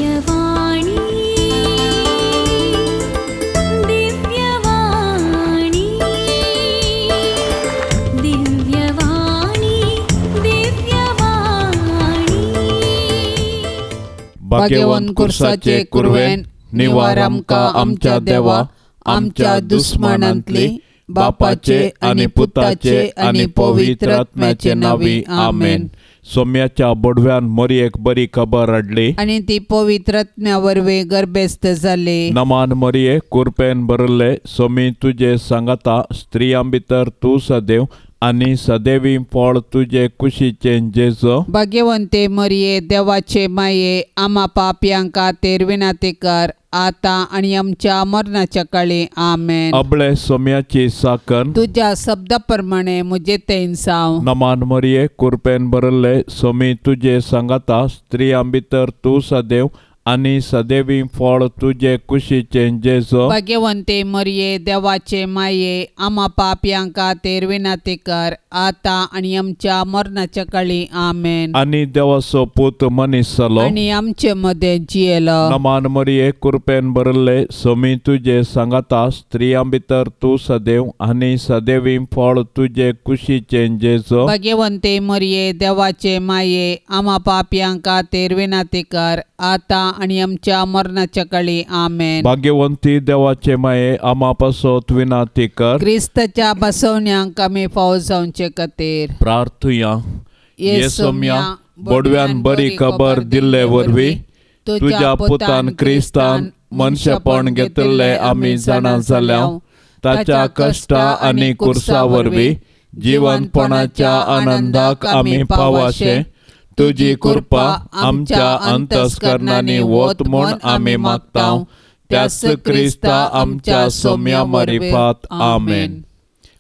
दिव्यवाणी दिव्यवाणी दिव्यवाणी दिव्यवाणी. भाग्यवंत कुर्साचे कुरवेन निवार आमकां आमच्या देवा आमच्या दुस्मानांतली बापाचे आनी पुताचे आनी पवित्र आत्म्याचे नावी आमेन. सोम्याच्या बोडव्यान मोरयेक बरी खबर हाडली आनी ती पवित्र आत्म्या वरवीं गर्भेस्त जाली. नमान मोरये, कुरपेन भरिल्ले, सोमी तुजे सांगाता, स्त्रियां भितर तूं सदैव आनी सदैवी फळ तुजे कुशीचें जेजो. भाग्यवंते मरिये, देवाचे माये, आमा पापयां खातीर विनंती कर आतां आनी आमच्या मरणाच्या काळी. आमेन. अबळे सोम्याची साकन तुज्या शब्दा प्रमाणे म्हजे तेन जावं. नमान मरिये, कुरपेन भरिल्ले, सोमी तुजे सांगाता, स्त्रियां भितर तूं सदैव आनी सदैवी फळ तुजे कुशीचें जेजो. भाग्यवंते मरिये, देवाचे माये, आमा पापयां खातीर विनंती कर आतां आनी आमच्या मरणाच्या काळी. आमेन. आनी देवाचो पूत मनीस जालो आनी आमचे मदें जियेलो. नमान मरिये, कुरपेन भरिल्ले, सोमी तुजे सांगाता, स्त्रियां भितर तूं सदैव आनी सदैवी फळ तुजे कुशीचें जेजो. भाग्यवंते मरिये, देवाचे माये, आमा पापयां खातीर विनंती कर आतां आनी आमच्या मरणाच्या काळी. आमेन. भाग्यवंती देवाचे माये, आमा पासत विनंती कर. क्रिस्ताच्या बसवण्यांक आमी फावो जावचे खातीर प्रार्थुया. ये सोम्या, बोडव्यान बरी खबर दिल्ले वरवीं तुज्या पुतान क्रिस्तान मनशेपण घेतिल्लें आमी जाणा जाल्या. ताच्या कश्टा आनी कुर्सा वरवीं जिवनपणाच्या आनंदाक आमी पावाशे तुजी कृपा आमच्या अंतस्करणांनी वत म्हूण आमी मागता. त्याच क्रिस्ता आमच्या सोम्या मरिफात. आमेन.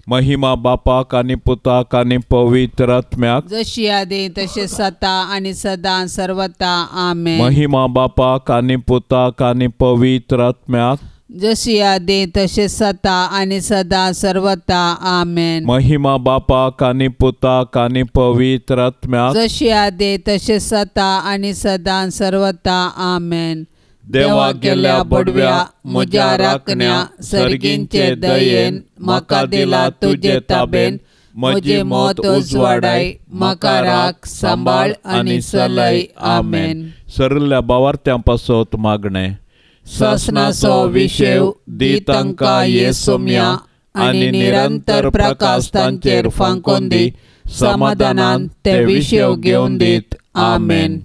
महिमा बापाक आनी पुताक आनी पवित्र आत्म्याक, जशी आदी तशें सता आनी सदां सर्वता. आमेन. महिमा बापाक आनी पुताक आनी पवित्र आत्म्याक, जशी आदी तशें सता आनी सदां सर्वता. आमेन. महिमा बापाक आनी पुताक आनी पवित्र आत्म्याक, जशी आदी तशें सता आनी सदां सर्वता. आमेन. देवा गेल्या बडव्या म्हज्या राखण्या सर्गींचे दयेन म्हाका दिला तुजे ताबेन, म्हजी मत उजवाडाय, म्हाका राख सांबाळ आनी चलय. आमेन. सरिल्ल्या बावार्थ्यां पासत मागणें. सासणाचो विशेव दी तांकां ये सोम्या आनी निरंतर प्रकाश तांचेर फांकोन दी, समाधानान ते विशेव घेवन दीत. आमेन.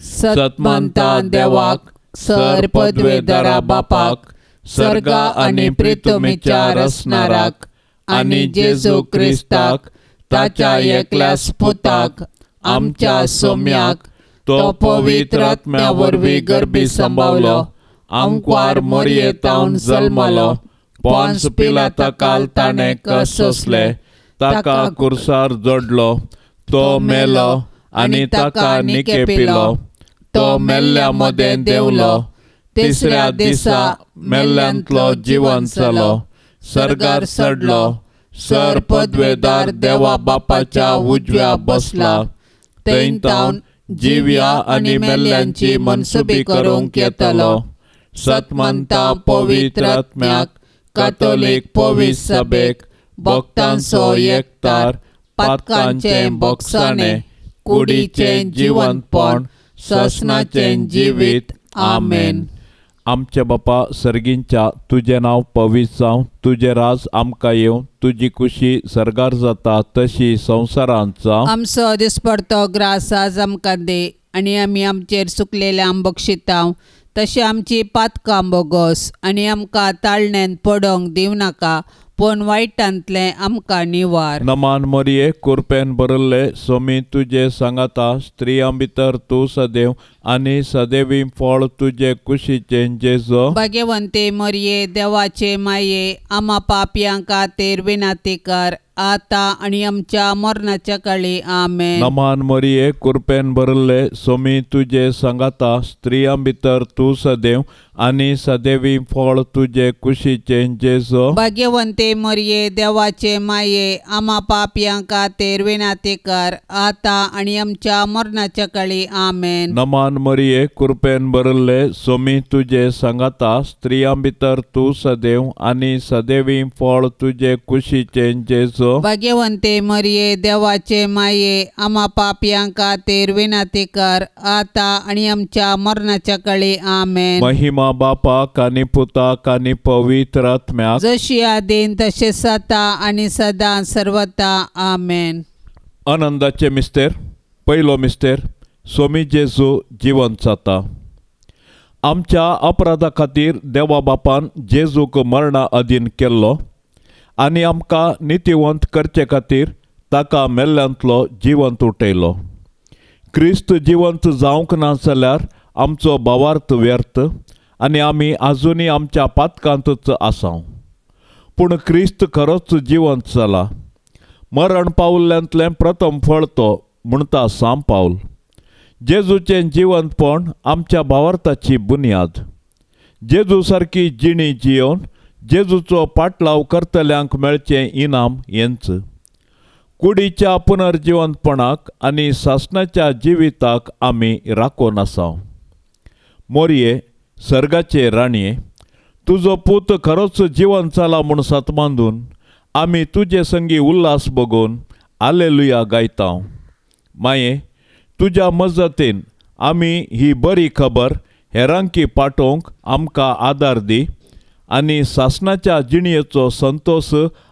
सतमंता देवाक, सर पदवेदारा बापाक, सर्गा आनी प्रितुमीच्या रसणाराक आनी जेजू क्रिस्ताक ताच्या एकल्याच पुताक आमच्या सोम्याक, तो पवित्र आत्म्या वरवीं गर्भी संभावलो, आमक्वार मोरयेतावन जल्मलो, पोन्स पिलाता काल ताणें कश्ट सोंसले, ताका कुर्सार जोडलो, तो मेलो आनी ताका निकेपिलो, तो मेल्ल्या मदें देंवलो, तिसऱ्या दिसा मेल्ल्यांतलो जिवन जालो, सर्गार चडलो, सर पदवेदार देवा बापाच्या उजव्या बसला, थंय तावन जिव्या आनी मेल्ल्यांची मनसुबी करूंक येतलो. सतमंता पवित्र आत्म्याक, कातोलीक पवित्र सभेक, भक्तांचो एकतार, पातकांचें बोगसाणें, कुडीचें जिवंतपण, सासणाचें जिवीत. आमेन. आमच्या बापा सर्गींच्या, तुजें नांव पवित्र जावं, तुजें राज आमकां येवं, तुजी कुशी सर्गार जाता तशी संवसारांत जावं. आमचो दिसपडतो ग्रास आज आमकां दी आनी आमी आमचेर चुकलेल्यांक बक्षितांव तशें आमची पातकां बोगोस आनी आमकां ताळण्यांत पडोंक दिवं नाका, पूण वायटांतलें आमकां निवार. नमान मरिये, कुरपेन भरिल्ले, सोमी तुजे सांगाता, स्त्रियां भितर तूं सदैव आनी सदैवी फळ तुजे कुशीचें जेजो. भाग्यवंते मरिये, देवाचे माये, आमा पापयां खातीर विनंती कर आतां आनी आमच्या मरणाच्या काळी. आमेन. नमान मरिये, कुरपेन भरिल्ले, सोमी तुजे सांगाता, स्त्रियां भितर तूं सदैव आनी सदैवी फळ तुजे कुशीचें जेजो. भाग्यवंते मरिये, देवाचे माये, आमा पापयां खातीर विनंती कर आतां आनी आमच्या मरणाच्या काळी. आमेन. नमान नमान मरिये, कृपेन भरिल्ले, सोमी तुजे सांगाता, स्त्रियां भितर तूं सदैव आनी सदैवी फळ तुजे कुशीचें जेजू। भाग्यवंते मरिये, देवाचे माये, आमा पापयां खातीर विनंती कर, आतां आनी आमच्या मरणाच्या काळी। आमेन। महिमा बापाक आनी पुताक आनी पवित्र आत्म्याक, जशी आदीन तशें आतां आनी सदां सर्वता। आमेन। आनंदाचे मिस्तेर। पयलो मिस्तेर, सोमी जेजू जिवंत जाता। आमच्या अपराधा खातीर देवा बापान जेजूक मरणा अधीन केल्लो आनी आमकां नितीवंत करचे खातीर ताका मेल्ल्यांतलो जिवंत उठयलो। क्रिस्त जिवंत जावंक ना जाल्यार आमचो भावार्थ व्यर्थ आनी आमी आजुनूय आमच्या पातकांतच आसाव। पूण क्रिस्त खरोच जिवंत जाला, मरण पावल्ल्यांतलें प्रथम फळ तो म्हणटा सांत पावल। जेजूचें जिवंतपण आमच्या भावार्थाची बुन्याद। जेजू सारकी जिणी जियोवन जेजूचो पाटलाव करतल्यांक मेळचें इनाम हेंच। कुडीच्या पुनर्जिवंतपणाक आनी सासणाच्या जिविताक आमी राखून आसाव। मोरये, सर्गाचे राणये, तुजो पूत खरोच जिवंत जाला म्हूण सतमांदून आमी तुजे संगी उल्हास बगोवन आलेलुया गायता। माये, तुज्या मजतीन आमी ही बरी खबर हेरांकी पाठोवंक आमकां आदार दी आनी सासणाच्या जिणयेचो संतोश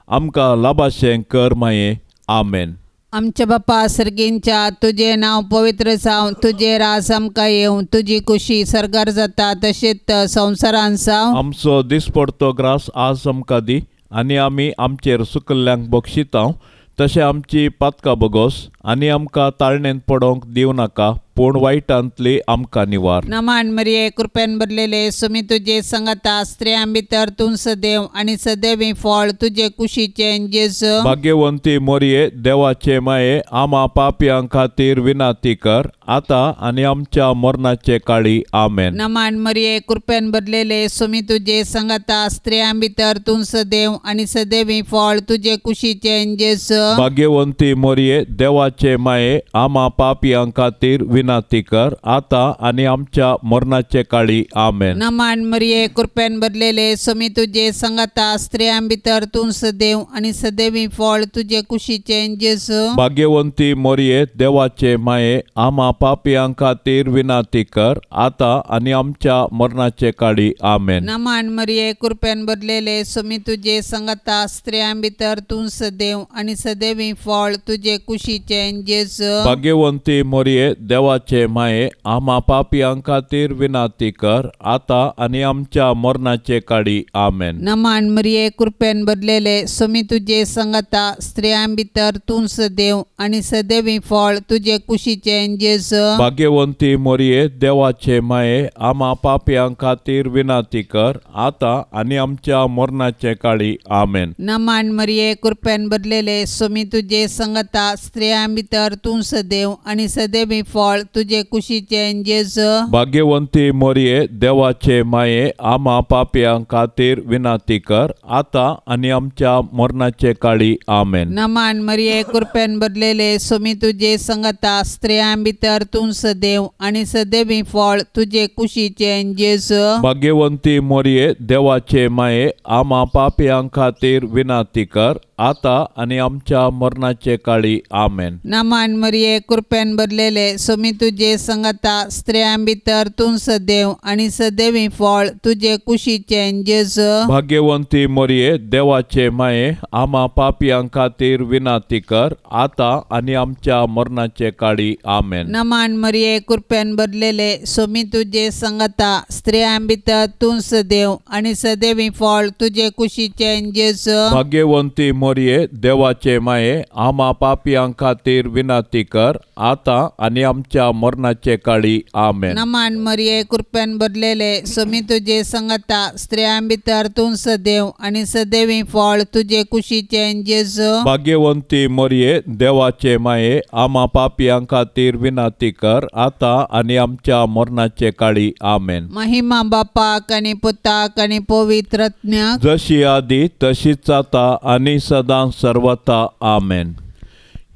आमकां लाभाशें कर माये। आमेन। आमच्या बापा सर्गींच्या, तुजें नांव पवित्र जावं, तुजें राज आमकां येवं, तुजी कुशी सर्गार जाता तशेंच संवसारान जावं। आमचो दिसपडतो ग्रास आज आमकां दी आनी आमी आमचेर सुकल्ल्यांक बक्षितांव तशें आमची पातकां बगोस आनी आमकां ताळणेंत पडोवंक दिवं नाका, पूण वायटांतली आमकां निवार। नमान मरिये, कृपेन भरलेले, सुमी तुजे संगता, स्त्रियां भितर तूं सदैव आनी सदैवी फळ तुजे कुशीचें जेजू। भाग्यवंती मोरये, देवाचे माये, आमा पापयां खातीर विनंती कर, आतां आनी आमच्या मरणाचे काळी। आमेन। नमान मरिये, कृपेन भरलेले, सुमी तुजे संगता, स्त्रियां भितर तूं सदैव आनी सदैवी फळ तुजे कुशीचें जेजू। भाग्यवंती मोरये, देवाचे माये, आमा पापयां खातीर विनंती कर, आतां आनी आमच्या मरणाचे काळी। आमेन। नमान मरिये, कृपेन भरलेले, सुमी तुजे संगता, स्त्रियां भितर तूं सदैव आनी सदैवी फळ तुजे कुशीचें जेजू। भाग्यवंती मोरये, देवाचे माये, आमा पापयां खातीर विनंती कर, आतां आनी आमच्या मरणाचे काळी। आमेन। नमान मरिये, कृपेन भरलेले, सुमी तुजे संगता, स्त्रियां भितर तूं सदैव आनी सदैवी फळ तुजे कुशीचें जेजू। भाग्यवंती मोरये, देवाचे माये, आमा पापयां खातीर विनंती कर, आतां आनी आमच्या मरणाचे काळी। आमेन। नमान मरिये, कृपेन भरलेले, सुमी तुजे संगता, स्त्रियां भितर तूं सदैव आनी सदैवी फळ तुजे कुशीचें जेजू। भाग्यवंती मोरये, देवाचे माये, आमा पापयां खातीर विनंती कर, आतां आनी आमच्या मरणाचे काळी। आमेन। नमान मरिये, कृपेन भरलेले, सुमी तुजे संगता, स्त्रियां भितर तूं सदैव आनी सदैवी फळ तुजे कुशीचें जेजू। भाग्यवंती मोरये, देवाचे माये, आमा पापयां खातीर विनंती कर, आतां आनी आमच्या मरणाचे काळी। आमेन। नमान मरिये, कृपेन भरलेले, सुमी तुजे संगता, स्त्रियां भितर तूं सदैव आनी सदैवी फळ तुजे कुशीचें जेजू। भाग्यवंती मोरये, देवाचे माये, आमा पापयां खातीर विनंती कर, आतां आनी आमच्या मरणाचे काळी। आमेन। नमान मरिये, कृपेन भरलेले, सुमी तुजे संगता, स्त्रियां भितर तूं सदैव आनी सदैवी फळ तुजे कुशीचें जेजू। भाग्यवंती मोरये, देवाचे माये, आमा पापयां खातीर विनंती कर, आतां आनी आमच्या मरणाचे काळी। आमेन। नमान मरिये, कृपेन भरलेले, सुमी तुजे संगता, स्त्रियां भितर तूं सदैव आनी सदैवी फळ तुजे कुशीचें जेजू। भाग्यवंती मोरये, देवाचे माये, आमा पापयां खातीर विनंती कर, आतां आनी आमच्या मरणाचे काळी। आमेन। नमान मरिये, कृपेन भरलेले, सुमी तुजे संगता, स्त्रियां भितर तूं सदैव आनी सदैवी फळ तुजे कुशीचें जेजू। भाग्यवंती मोरये, देवाचे माये, आमा पापयां खातीर विनंती कर, आतां आनी आमच्या मरणाचे काळी। आमेन। महिमा बापाक आनी पुताक आनी पवित्र आत्म्याक, जशी आदी तशीच आतां आनी सदां सर्वता। आमेन।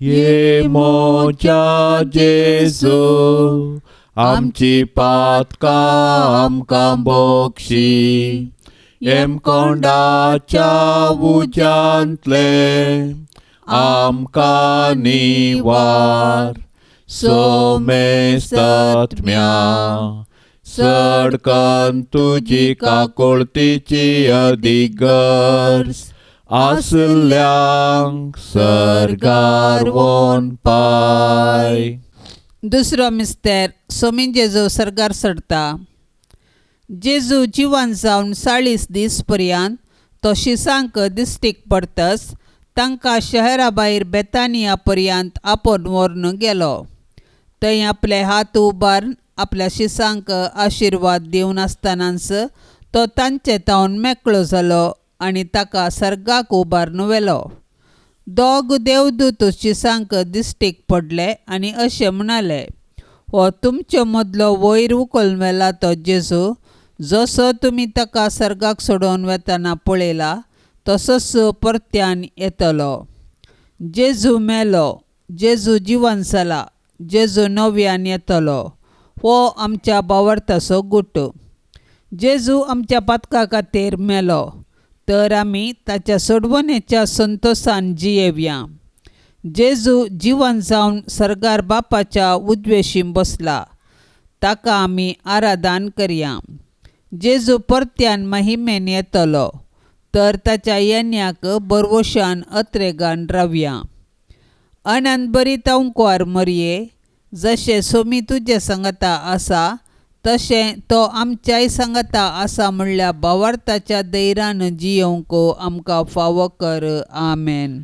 ये मोजा जेजू, आमची पातकां आमकां बोक्षी येमकोंडाच्या उज्यांतले आमकां निवार सोमेस्तात्म्या सडकन तुजी काकुळतीची अदीक गरज आसल्यांक सर्गार वोन पाय. दुसरो मिस्तेर सोमी जेजू सर्गार चडता. जेजू जिवन जावन 40 दीस पर्यंत तो शिसांक दिश्टीक पडतस तांकां शहरा भायर बेतानिया पर्यंत आपोवन व्हरून गेलो. थंय आपले हात उबारून आपल्या शिसांक आशिर्वाद दिवन आसतनाच तो तांचे तावन मेकळो जालो आनी ताका सर्गाक उबारून व्हेलो. दोग देवदूत शिसांक दिश्टीक पडले आनी अशें म्हणाले, हो तुमचे मदलो वयर उखलून व्हेला तो जेजू, जसो तुमी ताका सर्गाक सोडोवन वेतना पळयला तसोच परत्यान येतलो. जेजू मेलो, जेजू जिवन जाला, जेजू नव्यान येतलो. हो आमच्या बावडताचो गुट. जेजू आमच्या पातका खातीर मेलो तर आमी ताच्या सोडवणेच्या संतोशान जियेवया. जेजू जिवन जावन सर्गार बापाच्या उजवेशीं बसला, ताका आमी आराधन करया. जेजू परत्यान महिमेन येतलो तर ताच्या येण्याक बरवशान अत्रेगान रावया. अनंत बरी तंकवार मरये, जशें सोमी तुजे सांगता आसा तशें तो आमच्याय सांगता आसा म्हणल्यार भावार्थाच्या धैर्यान जियोवंक आमकां फावो कर. आमेन.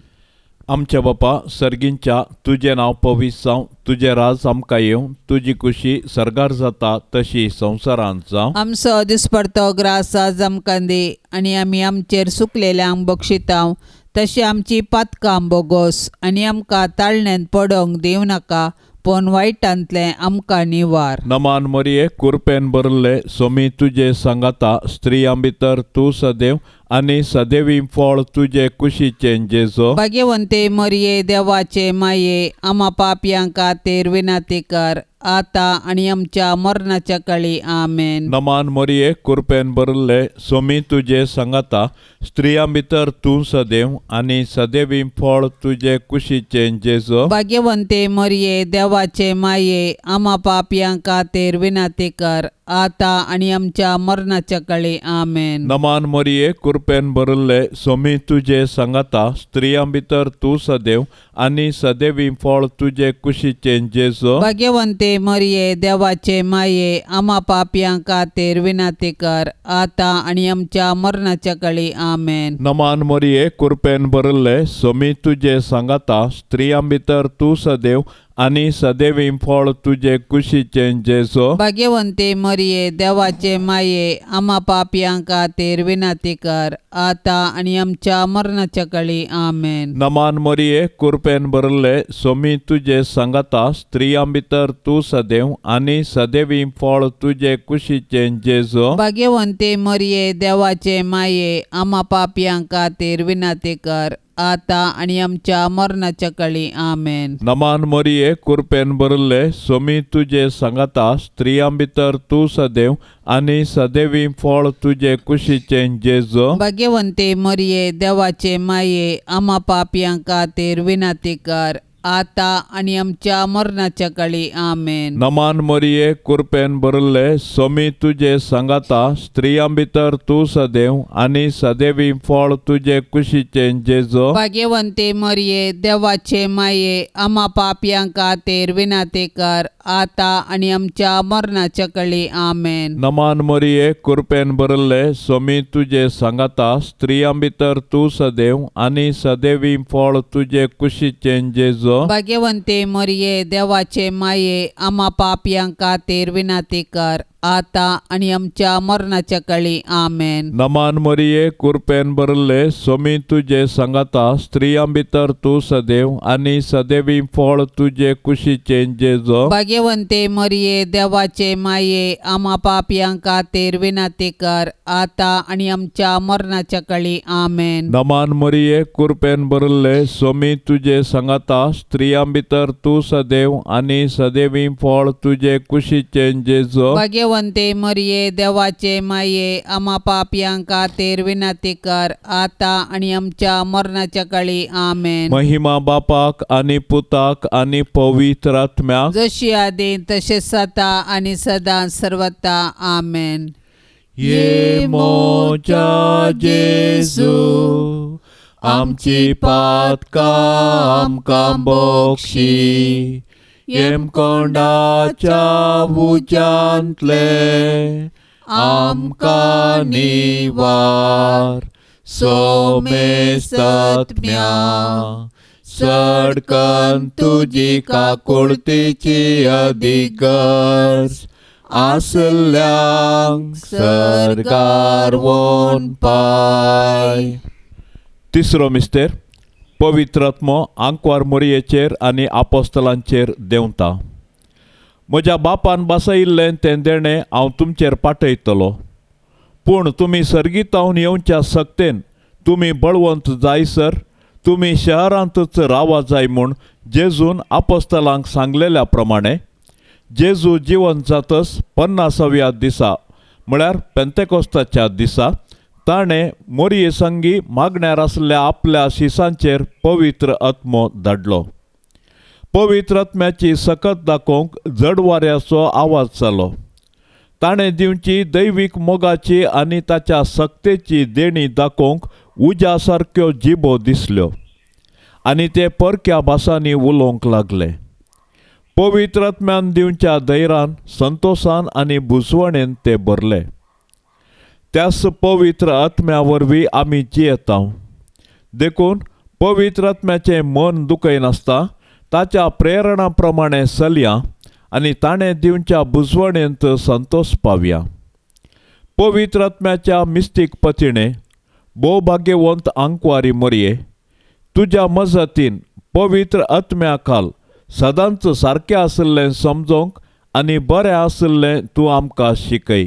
आमच्या बापा सर्गींच्या, तुजें नांव पवित्र जावं, तुजें राज आमकां येवं, तुजी खुशी सर्गार जाता तशी संवसारांत जावं. आमचो दिसपडतो ग्रास आज आमकां दी आनी आमी आमचेर सुकलेल्यांक बक्षितांव तशी आमची पातकां बोगोस आनी आमकां ताळण्यांत पडोवंक दिवं नाका, पूण वायटांतलें आमकां निवार. नमान मरिये, कुरपेन भरले सोमी तुजे सांगाता, स्त्रियां भितर तूं सदैव आनी सदैवी फळ तुजे कुशीचें जेजो. भाग्यवंते मरिये, देवाचे माये, आमा पापयां खातीर विनंती कर आतां आनी आमच्या मरणाच्या काळी. आमेन. नमान मरिये, कुरपेन भरले सोमी तुजे सांगाता, स्त्रियां भितर तूं सदैव आनी सदैवी फळ तुजे कुशीचें जेजो. भाग्यवंते मरिये, देवाचे माये, आमा पापयां खातीर विनंती कर आतां आनी आमच्या मरणाच्या काळी. आमेन. नमान मरिये, कुरपेन भरले सोमी तुजे सांगाता, स्त्रियां भितर तूं सदैव आनी सदैवी फळ तुजे कुशीचें जेजो. भाग्यवंते मरिये, देवाचे माये, आमा पापयां खातीर विनंती कर आतां आनी आमच्या मरणाच्या काळी. आमेन. नमान मरिये, कुरपेन भरले सोमी तुजे सांगाता, स्त्रियां भितर तूं सदैव आनी सदैवी फळ तुजे कुशीचें जेजो. भाग्यवंते मरिये, देवाचे माये, आमा पापयां खातीर विनंती कर आतां आनी आमच्या मरणाच्या काळी. आमेन. नमान मरिये, कुरपेन भरले सोमी तुजे सांगाता, स्त्रियां भितर तूं सदैव आनी सदैवी फळ तुजे कुशीचें जेजो. भाग्यवंते मरिये, देवाचे माये, आमा पापयां खातीर विनंती कर आतां आनी आमच्या मरणाच्या काळी. आमेन. नमान मरिये, कुरपेन भरले सोमी तुजे सांगाता, स्त्रियां भितर तूं सदैव आनी सदैवी फळ तुजे कुशीचें जेजो. भाग्यवंते मरिये, देवाचे माये, आमा पापयां खातीर विनंती कर आतां आनी आमच्या मरणाच्या काळी. आमेन. नमान मरिये, कुरपेन भरले सोमी तुजे सांगाता, स्त्रियां भितर तूं सदैव आनी सदैवी फळ तुजे कुशीचें जेजो. भाग्यवंते मरिये, देवाचे माये, आमा पापयां खातीर विनंती कर आतां आनी आमच्या मरणाच्या काळी. आमेन. नमान मरिये, कुरपेन भरले सोमी तुजे सांगाता, स्त्रियां भितर तूं सदैव आनी सदैवी फळ तुजे कुशीचें जेजो. भाग्यवंते मरिये, देवाचे माये, आमा पापयां खातीर विनंती कर आतां आनी आमच्या मरणाच्या काळी. आमेन. नमान मरिये, कुरपेन भरले, सोमी तुजे सांगाता, स्त्रियां भितर तूं सदैव आनी सदैवी फळ तुजे कुशीचें जेजो. भाग्यवंते मरिये, देवाचे माये, आमा पापयां खातीर विनंती कर, आतां आनी आमच्या मरणाच्या काळी. आमेन. नमान मरिये, कुरपेन भरले, सोमी तुजे सांगाता, स्त्रियां भितर तूं सदैव आनी सदैवी फळ तुजे कुशीचें जेजो. भाग्यवंते मरिये, देवाचे माये, आमा पापयां खातीर विनंती कर, आतां आनी आमच्या मरणाच्या काळी. आमेन. महिमा बापाक आनी पुताक आनी पवित्र आत्म्याक, जशी आदी तशें आतां आनी सदां सर्वता. आमेन. ये मोजा जेजू, आमची पातकां आमकां बक्षी, येमकोंडाच्या उज्यांतले आमकां निवार, सोमेस्तत्म्या सडकन तुजी काकुळतीची अधिगर्ज आसल्यांक सर्गार वोन पाय. तिसरो मिस्तेर, पवित्र आत्मो आंकवार मोरयेचेर आनी आपोस्तलांचेर देंवता. म्हज्या बापान बसयिल्लें तें देणें हांव तुमचेर पाठयतलो, पूण तुमी सर्गीतावन येवच्या सक्तेन तुमी बळवंत जायसर तुमी शहरांतच रावा जाय म्हूण जेजून आपोस्तलांक सांगलेल्या प्रमाणे जेजू जिवन जातच 50व्या दिसा म्हळ्यार पेंतेकोस्ताच्या दिसा ताणें मोरये संगी मागण्यार आसल्या आपल्या शिसांचेर पवित्र आत्मो धाडलो. पवित्र आत्म्याची सकत दाखोवंक जड वाऱ्याचो आवाज जालो. ताणें दिवची दैवीक मोगाची आनी ताच्या सक्तेची देणी दाखोवंक उज्या सारक्यो जिबो दिसल्यो आनी ते परक्या भासांनी उलोवंक लागले. पवित्र आत्म्यान दिवच्या धैर्यान, संतोशान आनी बुजवणेन ते भरले. त्याच पवित्र आत्म्या वरवीं आमी जियेता. देखून पवित्र आत्म्याचें मन दुखयनासता ताच्या प्रेरणा प्रमाणे चलया आनी ताणें दिवच्या बुजवणेंत संतोश पावया. पवित्र आत्म्याच्या मिस्तीक पतिणे, भोव भाग्यवंत आंकवारी मोरये, तुज्या मजतीन पवित्र आत्म्या खाल सदांच सारकें आशिल्लें समजोंक आनी बरें आशिल्लें तूं आमकां शिकय.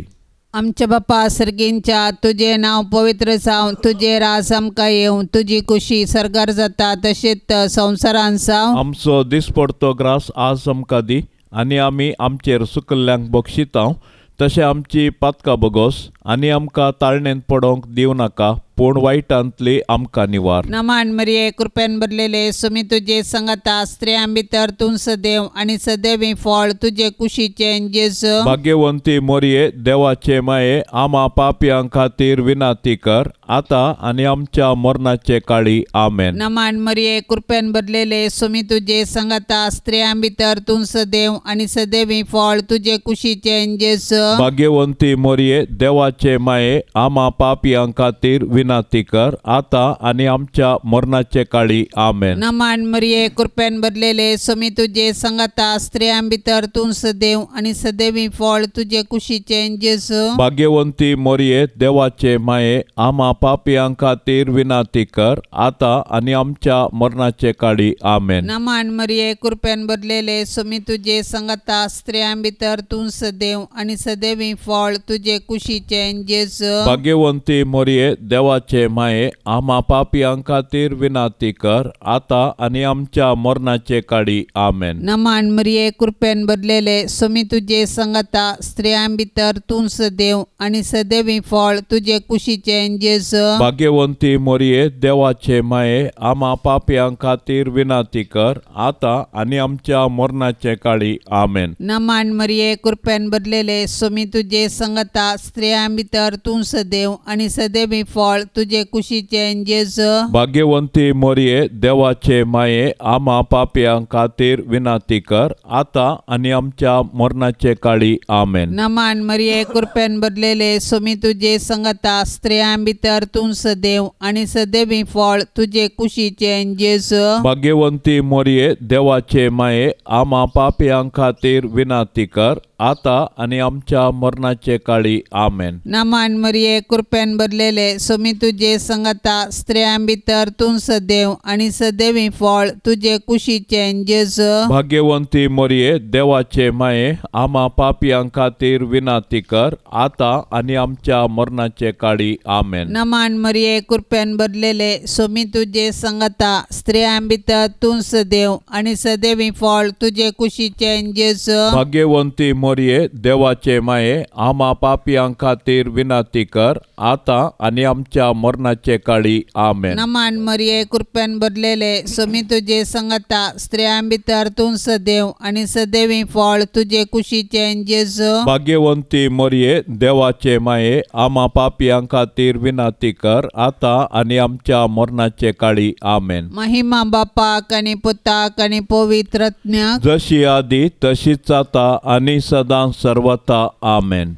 आमच्या बापा सर्गींच्या, तुजें नांव पवित्र जावं, तुजें राज आमकां येवं, तुजी कुशी सर्गार जाता तशेंच संवसारान जावं. आमचो दिसपडतो ग्रास आज आमकां दी आनी आमी आमचेर सुकल्ल्यांक बक्षितांव तशें आमची पातकां बगोस आनी आमकां ताळणेंत पडोवंक दिवं नाका, पूण वायटांतली आमकां निवार. नमान मरिये, कृपेन भरलेले, सुमी तुजे संगता, स्त्रियां भितर तूं सदैव आनी सदैवी फळ तुजे कुशीचें जेजू. भाग्यवंती मोरये, देवाचे माये, आमा पापयां खातीर विनंती कर, आतां आनी आमच्या मरणाचे काळी. आमेन. नमान मरिये, कृपेन भरलेले, सुमी तुजे संगता, स्त्रियां भितर तूं सदैव आनी सदैवी फळ तुजे कुशीचें जेजू. भाग्यवंती मोरये, देवाचे माये, आमा पापयां खातीर विनंती कर, आतां आनी आमच्या मरणाचे काळी. आमेन. नमान मरिये, कृपेन भरलेले, सुमी तुजे संगता, स्त्रियां भितर तूं सदैव आनी सदैवी फळ तुजे कुशीचें जेजू. भाग्यवंती मोरये, देवाचे माये, आमा पापयां खातीर विनंती कर, आतां आनी आमच्या मरणाचे काळी. आमेन. नमान मरिये, कृपेन भरलेले, सुमी तुजे संगता, स्त्रियां भितर तूं सदैव आनी सदैवी फळ तुजे कुशीचें जेजू. भाग्यवंती मोरये, देवाचे माये, आमा पापयां खातीर विनंती कर, आतां आनी आमच्या मरणाचे काळी. आमेन. नमान मरिये, कृपेन भरलेले, सुमी तुजे संगता, स्त्रियां भितर तूं सदैव आनी सदैवी फळ तुजे कुशीचें जेजू. भाग्यवंती मोरये, देवाचे माये, आमा पापयां खातीर विनंती कर, आतां आनी आमच्या मरणाचे काळी. आमेन. नमान मरिये, कृपेन भरलेले, सुमी तुजे संगता, स्त्रियां भितर तूं सदैव आनी सदैवी फळ तुजे कुशीचें जेजू. भाग्यवंती मोरये, देवाचे माये, आमा पापयां खातीर विनंती कर, आतां आनी आमच्या मरणाचे काळी. आमेन. नमान मरिये, कृपेन भरलेले, सुमी तुजे संगता, स्त्रियां भितर तूं सदैव आनी सदैवी फळ तुजे कुशीचें जेजू. भाग्यवंती मोरये, देवाचे माये, आमा पापयां खातीर विनंती कर, आतां आनी आमच्या मरणाचे काळी. आमेन. नमान मरिये, कृपेन भरलेले, सोमी तुजे संगता, स्त्रियां भितर तूं सदैव आनी सदैवी फळ तुजे कुशीचें जेजू. भाग्यवंती मरिये, देवाचे माये, आमा पापयां खातीर विनंती कर, आतां आनी आमच्या मरणाचे काळी. आमेन. नमान मरिये, कृपेन भरलेले, सोमी तुजे संगता, स्त्रियां भितर तूं सदैव आनी सदैवी फळ तुजे कुशीचें जेजू. भाग्यवंती मरिये, देवाचे माये, आमा पापयां खातीर विनंती कर, आतां आनी आमच्या मरणाचे काळी. आमेन. नमान मरिये, कृपेन भरलेले, सोमी तुजे संगता, स्त्रियां भितर तूं सदैव आनी सदैवी फळ तुजे कुशीचें जेजू. भाग्यवंती मरिये, देवाचे माये, आमा पापयां खातीर विनंती कर, आतां आनी आमच्या मरणाचे काळी. आमेन. महिमा बापाक आनी पुताक आनी पवित्र आत्म्याक, जशी आदी तशीच आतां आनी सदां सर्वता. आमेन.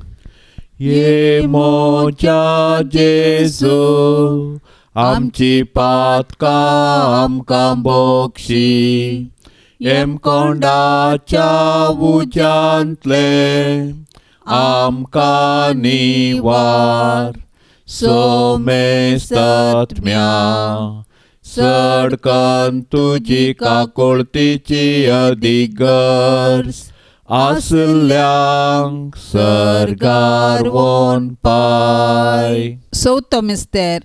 ये मोजा जेजू, आमची पातकां आमकां बोक्षी, येमकोंडाच्या उज्यांतले आमकां निवार, सोमेस्तत्म्या सडकन तुजी काकुळतीची अधिगर्ज आसल्यांक सर्गार वोन पाय. चवथो मिस्तेर,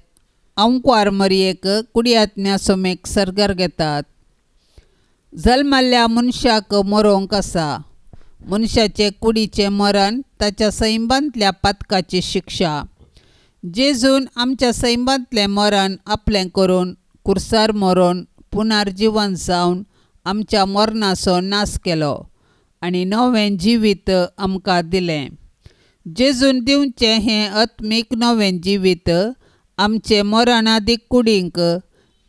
अंकवार मरियेक कुडयात्म्या सोमेक सर्गार घेतात. जल्मल्ल्या मनशाक मरोंक आसा. मनशाचे कुडीचें मरण ताच्या सैंबांतल्या पातकाची शिक्षा. जेजून आमच्या सैंबांतलें मरण आपलें करून कुर्सार मरोन पुनर्जिवन जावन आमच्या मरणाचो नाश केलो आनी नवें जिवीत आमकां दिलें. जेजून दिवचें हें आत्मीक नवें जिवीत आमचे मरणादीक कुडींक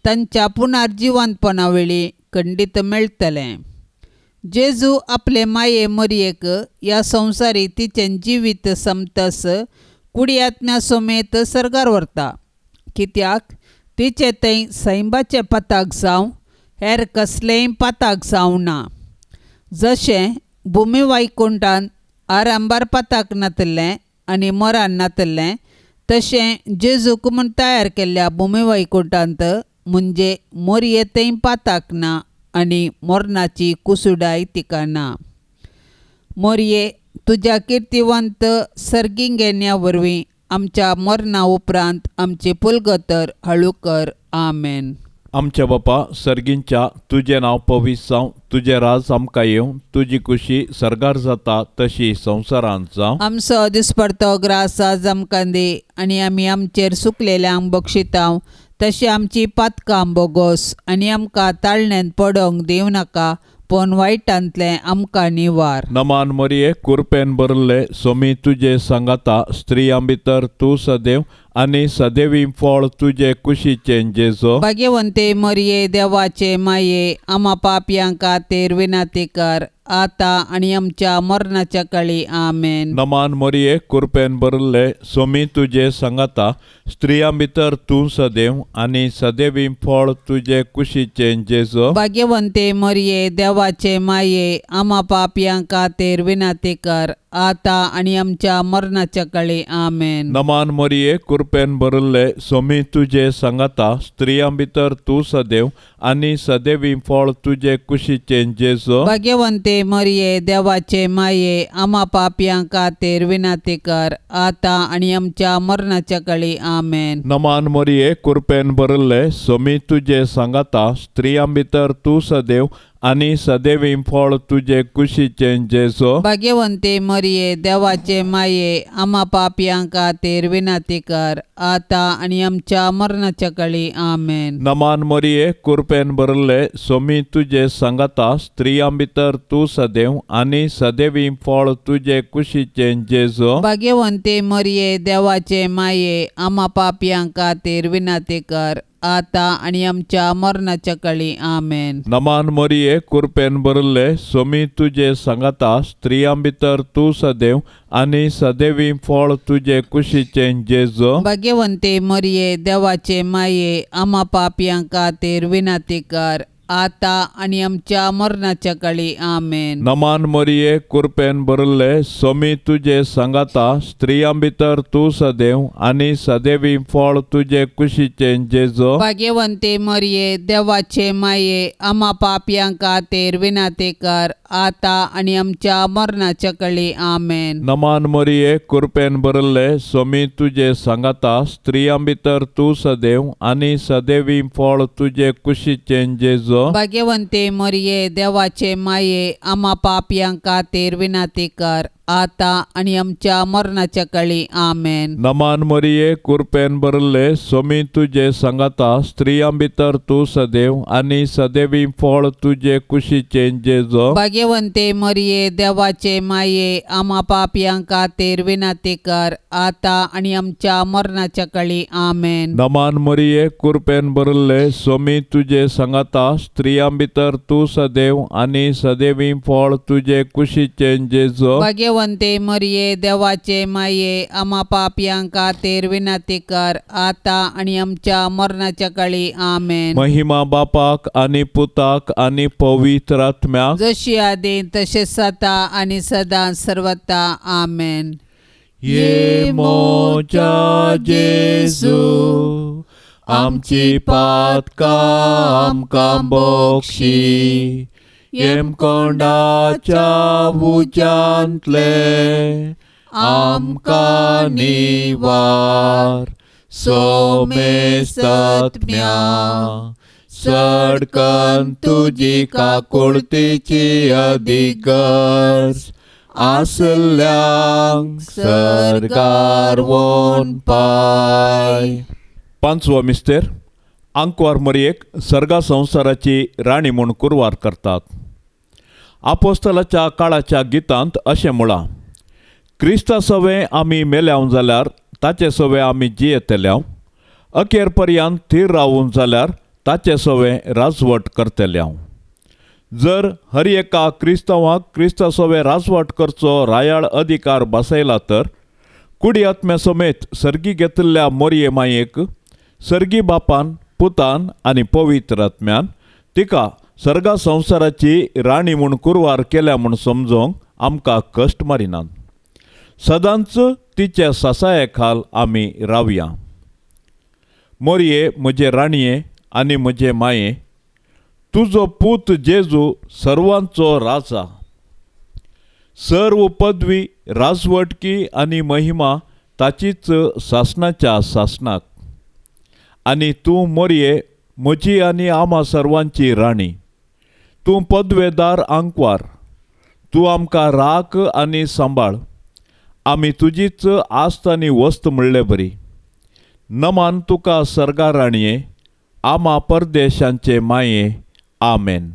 तांच्या पुनर्जिवनपणा वेळी खंडीत मेळटलें. जेजू आपले माये मरयेक ह्या संवसारी तिचें जिवीत समतस कुडयात्म्या समेत सर्गार व्हरता, कित्याक तिचे थंय सैंबाचें पताक जावं हेर कसलेंय पाताक जावं ना. जशें भुमी वैकुंठान आरंभार पाताक नातलें आनी मरण नातलें, तशें जेजूक म्हूण तयार केल्ल्या भुमी वैकुंठांत म्हणजे मोरये थंय पाताक ना आनी मरणाची कुसुडाय तिका ना. मोरये, तुज्या किर्तिवंत सर्गिंगेन्या वरवीं आमच्या मरणा उपरांत आमची पुलगतर हळू कर. आमेन. आमच्या बापा सर्गींच्या, तुजें नांव पवित्र जावं, तुजें राज आमकां येवं, तुजी खुशी सर्गार जाता तशी संवसारांत जावं. आमचो दिसपडतो ग्रास आज आमकां दी आनी आमी आमचेर सुकलेल्यांक बक्षितांव तशी आमची पातकां बोगोस आनी आमकां ताळण्यांत पडोंक दिवं नाका, पूण वायटांतलें आमकां निवार. नमान मरिये, कुरपेन भरले, सोमी तुजे सांगाता, स्त्रियां भितर तूं सदैव आनी सदैवी फळ तुजे कुशीचें जेजो. भाग्यवंते मरिये, देवाचे माये, आमा पापयां खातीर विनंती कर, आतां आनी आमच्या मरणाच्या काळी. आमेन. नमान मरिये, कुरपेन भरले, सोमी तुजे सांगाता, स्त्रियां भितर तूं सदैव आनी सदैवी फळ तुजे कुशीचें जेजो. भाग्यवंते मरिये, देवाचे माये, आमा पापयां खातीर विनंती कर, आतां आनी आमच्या मरणाच्या काळी. आमेन. नमान मरिये, कुरपेन भरले, सोमी तुजे सांगाता, स्त्रियां भितर तूं सदैव आनी सदैवी फळ तुजे कुशीचें जेजो. भाग्यवंते मरिये, देवाचे माये, आमा पापयां खातीर विनंती कर, आतां आनी आमच्या मरणाच्या काळी. आमेन. नमान मरिये, कुरपेन भरले, सोमी तुजे सांगाता, स्त्रियां भितर तूं सदैव आनी सदैवी फळ तुजे कुशीचें जेजो. भाग्यवंते मरिये, देवाचे माये, आमा पापयां खातीर विनंती कर, आतां आनी आमच्या मरणाच्या काळी. आमेन. नमान मरिये, कुरपेन भरले, सोमी तुजे सांगाता, स्त्रियां भितर तूं सदैव आनी सदैवी फळ तुजे कुशीचें जेजो. भाग्यवंते मरिये, देवाचे माये, आमा पापयां खातीर विनंती कर, आतां आनी आमच्या मरणाच्या काळी. आमेन. नमान मरिये, कुरपेन भरले, सोमी तुजे सांगाता, स्त्रियां भितर तूं सदैव आनी सदैवी फळ तुजे कुशीचें जेजो. भाग्यवंते मरिये, देवाचे माये, आमा पापयां खातीर विनंती कर, आतां आनी आमच्या मरणाच्या काळी. आमेन. नमान मरिये, कुरपेन भरिल्ले, सोमी तुजे सांगाता, स्त्रियां भितर तूं सदैव आनी सदैवी फळ तुजे कुशीचें जेजो. भाग्यवंती मरिये, देवाचे माये, आमा पापयां खातीर विनंती कर, आतां आनी आमच्या मरणाच्या काळी. आमेन. नमान मरिये, कुरपेन भरिल्ले, सोमी तुजे सांगाता, स्त्रियां भितर तूं सदैव आनी सदैवी फळ तुजे कुशीचें जेजो. भाग्यवंती मरिये, देवाचे माये, आमा पापयां खातीर विनंती कर, आतां आनी आमच्या मरणाच्या काळी. आमेन. नमान मरिये, कुरपेन भरिल्ले, सोमी तुजे सांगाता, स्त्रियां भितर तूं सदैव आनी सदैवी फळ तुजे कुशीचें जेजो. भाग्यवंती मरिये, देवाचे माये, आमा पापयां खातीर विनंती कर, आतां आनी आमच्या मरणाच्या काळी. आमेन. नमान मरिये, कुरपेन भरिल्ले, सोमी तुजे सांगाता, स्त्रियां भितर तूं सदैव आनी सदैवी फळ तुजे कुशीचें जेजो. भाग्यवंती मरिये, देवाचे माये, आमा पापयां खातीर विनंती कर, आतां आनी आमच्या मरणाच्या काळी. आमेन. महिमा बापाक आनी पुताक आनी पवित्र आत्म्याक, जशी आदी तशें सता आनी सदां सर्वता. आमेन. ये मोजा जेजू, आमची पातकां आमकां बक्षी, येमकोंडाच्या उज्यांतले आमकां निवार, सोमेस्तत्म्या सडकन तुजी काकुळतीची अधिगर्ज आसल्यांक सर्गार वोन पाय. पांचवो मिस्तेर, आंकवार मरयेक सर्गा संवसाराची राणी म्हूण कुरवार करतात. आपोस्तलाच्या काळाच्या गितांत अशें म्हळां, क्रिस्ता सवें आमी मेल्याव जाल्यार ताचे सवें आमी जियेतल्याव, अखेर पर्यंत थीर रावून जाल्यार ताचे सवें राजवट करतल्याव. जर हर एका क्रिस्तांवाक क्रिस्ता सवें राजवट करचो रायाळ अधिकार बसयला तर कुडी आत्म्या समेत सर्गी घेतिल्ल्या मोरये मायेक सर्गी बापान, पुतान आनी पवित्र आत्म्यान तिका सर्गा संवसाराची राणी म्हूण कुरवार केल्या म्हूण समजोंक आमकां कश्ट मारिनात. सदांच तिच्या सासाये खाल आमी रावया. मोरये म्हजे राणये आनी म्हजे माये, तुजो पूत जेजू सर्वांचो राजा, सर्व पदवी, राजवटकी आनी महिमा ताचीच सासणाच्या सासणाक. आनी तूं मोरये म्हजी आनी आमा सर्वांची राणी, तूं पदवेदार आंकवार, तूं आमकां राख आनी सांबाळ, आमी तुजीच आस्त आनी वस्त म्हणले बरी. नमान तुका सर्गा राणये, आमा परदेशांचे माये. आमेन.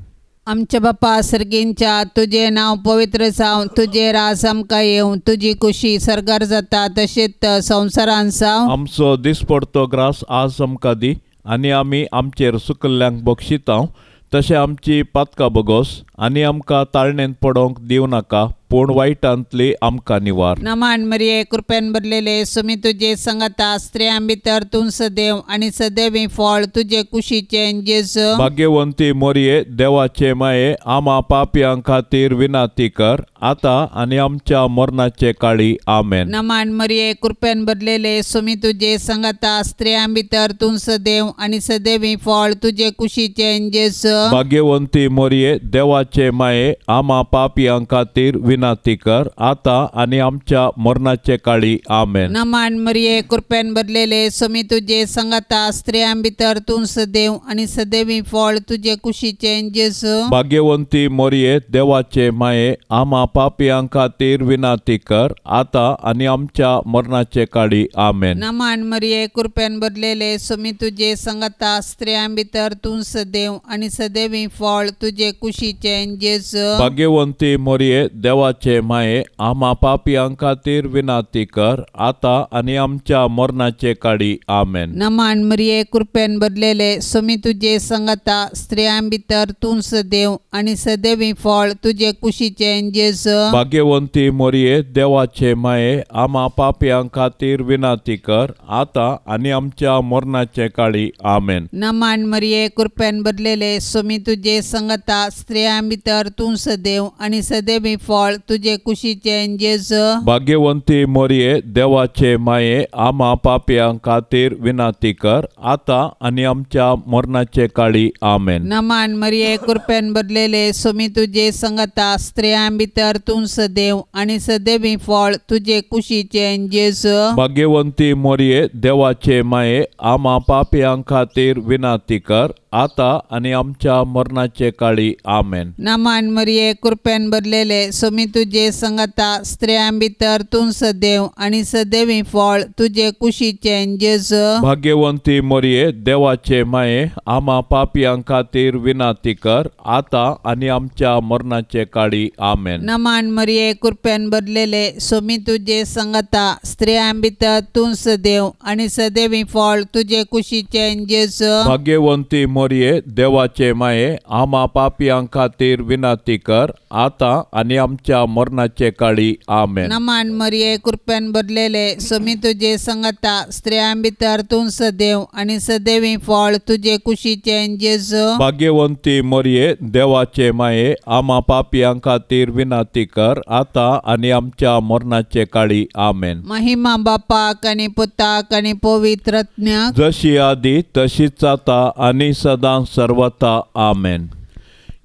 आमच्या बापा सर्गींच्या, तुजें नांव पवित्र जावं, तुजें राज आमकां येवं, तुजी कुशी सर्गार जाता तशेंच संवसारान जावं. आमचो दिसपडतो ग्रास आज आमकां दी, आनी आमी आमचेर सुकल्ल्यांक बक्षितांव तशें आमची पातकां बगोस, आनी आमकां ताळणेंत पडोवंक दिवं नाका, पूण वायटांतली आमकां निवार. नमान मरिये, कृपेन भरलेले, सुमी तुजे संगता, स्त्रियां भितर तूं सदैव आनी सदैवी फळ तुजे कुशीचें जेजू. भाग्यवंती मोरये, देवाचे माये, आमा पापयां खातीर विनंती कर, आतां आनी आमच्या मरणाचे काळी. आमेन. नमान मरिये, कृपेन भरलेले, सुमी तुजे संगता, स्त्रियां भितर तूं सदैव आनी सदैवी फळ तुजे कुशीचें जेजू. भाग्यवंती मोरये, देवाचे माये, आमा पापयां खातीर विनंती कर, आतां आनी आमच्या मरणाचे काळी. आमेन. नमान मरिये, कृपेन भरलेले, सुमी तुजे संगता, स्त्रियां भितर तूं सदैव आनी सदैवी फळ तुजे कुशीचें जेजू. भाग्यवंती मोरये, देवाचे माये, आमा पापयां खातीर विनंती कर, आतां आनी आमच्या मरणाचे काळी. आमेन. नमान मरिये, कृपेन भरलेले, सुमी तुजे संगता, स्त्रियां भितर तूं सदैव आनी सदैवी फळ तुजे कुशीचें कुशीचें जेजू. भाग्यवंती मोरये देवाचे माये आमा पापयां खातीर विनाती कर आतां आनी आमच्या मरणाचे काळी. आमेन. नमान मरिये कृपेन भरलेले सोमी तुजे संगता स्त्रियां भितर तूं सदैव आनी सदैवी फळ तुजे कुशीचें जेजू. भाग्यवंती मोरये देवाचे माये आमा पापयां खातीर विनाती कर आतां आनी आमच्या मरणाचे काळी. आमेन. नमान मरिये कृपेन भरलेले सोमी तुजे संगता स्त्रियां भितर तूं सदैव आनी सदैवी फळ तुजे कुशीचें जेजू. भाग्यवंती मोरये देवाचे माये आमा पापयां खातीर विनाती कर आतां आनी आमच्या मरणाचे काळी. आमेन. नमान मरिये कृपेन भरलेले सोमी तुजे संगता स्त्रियां भितर तूं सदैव आनी सदैवी फळ तुजे कुशीचें जेजू. भाग्यवंती मोरये देवाचे माये आमा पापयां खातीर विनाती कर आतां आनी आमच्या मरणाचे काळी. आमेन. नमान मरिये कृपेन भरलेले सोमी तुजे संगता स्त्रियां भितर तूं सदैव आनी सदैवी फळ तुजे कुशीचें जेजू. भाग्यवंती मोरये देवाचे माये आमा पापयां खातीर विनाती कर आतां आनी आमच्या मरणाचे काळी. आमेन. नमान मरिये कृपेन भरलेले सोमी तुजे संगता स्त्रियां भितर तूं सदैव आनी सदैवी फळ तुजे कुशीचें जेजू. भाग्यवंती मोरये देवाचे माये आमा पापयां खातीर विनाती कर आतां आनी आमच्या मरणाचे काळी. आमेन. नमान मरिये कृपेन भरलेले सोमी तुजे संगता स्त्रियां भितर तूं सदैव आनी सदैवी फळ तुजे कुशीचें जेजू. भाग्यवंती मोरये देवाचे माये आमा पापयां खातीर विनाती कर आतां आनी आमच्या मरणाचे काळी. आमेन. महिमा बापाक आनी पुताक आनी पवित्र आत्म्याक, जशी आदी तशीच आतां आनी सदां सर्वता. आमेन.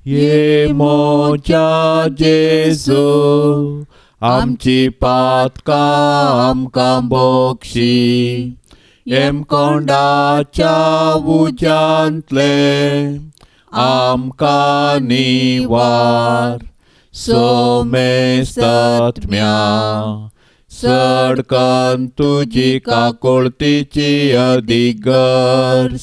ये मोजा जेजू आमची पातकां आमकां बोक्षी येमकोंडाच्या उज्यांतले आमकां निवार सोमेस्तत्म्या सडकन तुजी काकुळतीची अधिगर्ज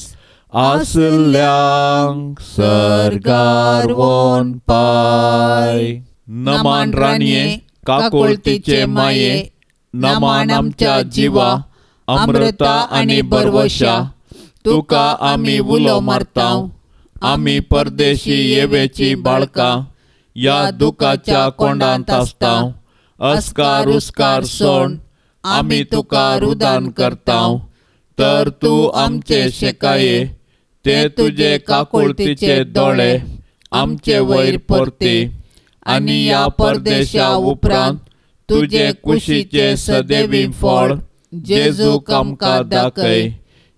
आसल्यांक सर्गार वोन पाय. नमान राणये काकुळतीचे माये नमान आमच्या जिवा अमृता आनी बरवशा तुका आमी उलो मारतांव. आमी परदेशी येवेची बाळकां ह्या दुखाच्या कोंडांत आसतांव. अस्कार उस्कार सोण आमी तुका रुदान करतांव तर तूं आमचे शेकाये ते तुजे काकुळतीचे दोळे आमचे वयर परती आनी ह्या परदेशा उपरांत तुजे कुशीचे सदैवी फळ जेजूक आमकां दाखय.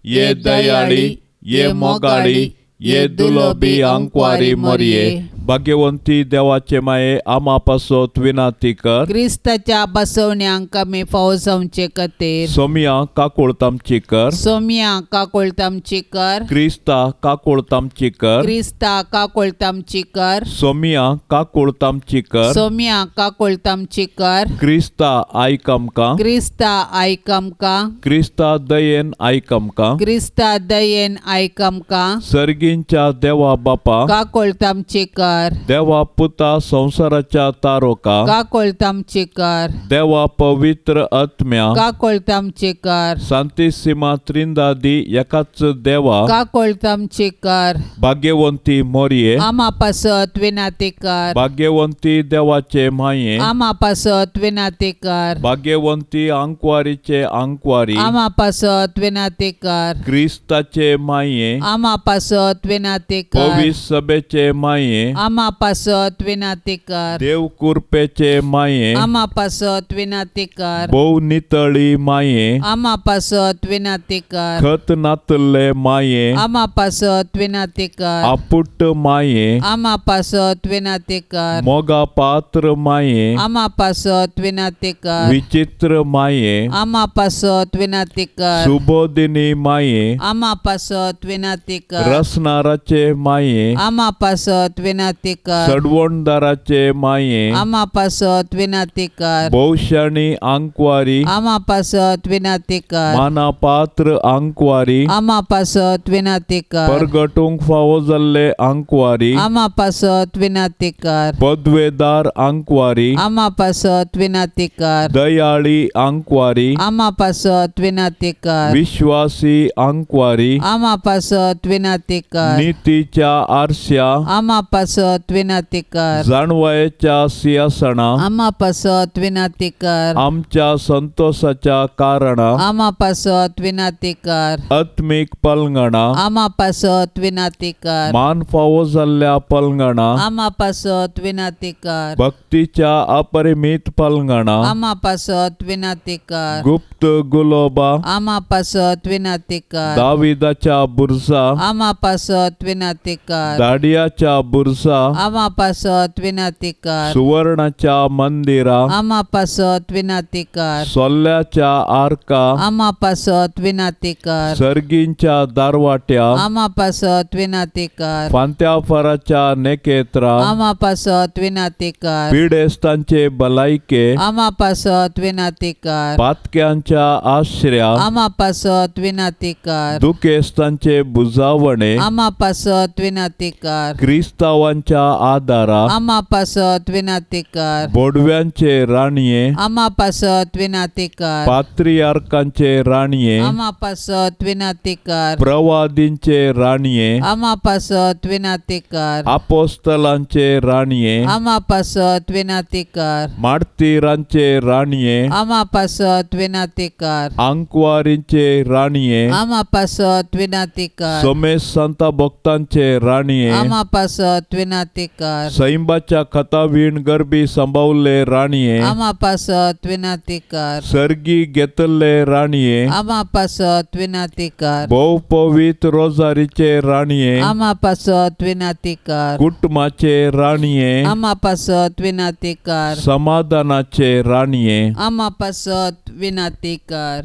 ये दयाळी ये मोगाळी ये दुलोबी आंकवारी मोरये. भाग्यवंती देवाचे माये आमा पासत विनाती कर. क्रिस्ताच्या बसवण्यांक आमी फावो जावचे खातीर. सोमिया काकुळतामची कर. सोमिया काकुळतामची कर. क्रिस्ता काकुळतामची कर. क्रिस्ता काकुळतामची कर. सोमिया काकुळतामची कर. सोमिया काकुळतामची कर. क्रिस्ता आयक आमकां. क्रिस्ता आयक आमकां. क्रिस्ता दयेन आयक आमकां. क्रिस्ता दयेन आयक आमकां. सर्गींच्या देवा बापा काकुळतामची कर. देवा पुता संवसाराच्या तारोका काकुळतामची कर. देवा पवित्र आत्म्या काकुळतामची कर. सांतिसिमा त्रिंदादी एकाच देवा काकुळतामची कर. भाग्यवंती मोरये आमा पासत विनाती कर. भाग्यवंती देवाचे माये आमा पासत विनाती कर. भाग्यवंती आंकवारीचे आंकवारी आमा पासत विनाती कर. क्रिस्ताचे माये आमा पासत विनाती कर. पवित्र सभेचे माये आमा पासत विनाती कर. देव कुरपेचे माये आमा पासत विनाती कर. भोव नितळी माये आमा पासत विनाती कर. खत नातल्ले माये आमा पासत विनाती कर. आपुट माये आमा पासत विनाती कर. मोगा पात्र माये आमा पासत विनाती कर. विचित्र माये आमा पासत विनाती कर. सुबोधिनी माये आमा पासत विनाती कर. रसनाराचे माये आमा पासत विनाती विनंती कर। सडवणदाराचे माये आमा पासत विनंती कर। भोवशाणी आंकवारी आमा पासत विनंती कर। मानापात्र आंकवारी आमा पासत विनंती कर। परगटूंक फावो जाल्ले आंकवारी आमा पासत विनंती कर। पदवेदार आंकवारी आमा पासत विनंती कर। दयाळी आंकवारी आमा पासत विनंती कर। विश्वासी आंकवारी आमा पासत विनंती कर। नितीच्या आरश्या आमा पासत विनंती कर। जाणवायेच्या सिंहासना आमा पासत विनंती कर। आमच्या संतोषाच्या कारणा आमा पासत विनंती कर। आत्मीक पलंगणा आमा पासत विनंती कर। मान फावो जाल्ल्या पलंगणा आमा पासत विनंती कर। भक्तीच्या अपरिमित पलंगणा आमा पासत विनंती कर। गुप्त गुलोबा आमा पासत विनंती कर। दाविदाच्या बुरसा आमा पासत विनंती कर। दाडियाच्या बुरसा आमा पासत विनंती कर। सुवर्णाच्या मंदिरा आमा पासत विनंती कर। सोल्ल्याच्या आरका आमा पासत विनंती कर। सर्गींच्या दारवाट्या आमा पासत विनंती कर। फांत्याफराच्या नेकेत्रा आमा पासत विनंती कर। पिडेस्तांचे भलायके आमा पासत विनंती कर। पातक्यांच्या आश्र्या आमा पासत विनंती कर। दुखेस्तांचे बुजावणे आमा पासत विनंती कर। क्रिस्तावांच्या आदारा आमा पासत विनंती कर। बोडव्यांचे राणये आमा पासत विनंती कर। पात्रियार्कांचे राणये आमा पासत विनंती कर। प्रवादींचे राणये आमा पासत विनंती कर। आपोस्तलांचे राणये आमा पासत विनंती कर। मार्तीरांचे राणये आमा पासत विनंती कर। आंकवारींचे राणये आमा पासत विनंती कर। सोमेश संता भक्तांचे राणये आमा पासत विनंती कर। सैंबाच्या खतावीण गरबी सांबावल्ले राणये आमा पासत विनंती कर। सर्गी घेतल्ले राणये आमा पासत विनंती कर। भोव पवित्र रोजारीचे राणये आमा पासत विनंती कर। कुटुंबाचे राणये आमा पासत विनंती कर। समाधानाचे राणये आमा पासत विनंती कर।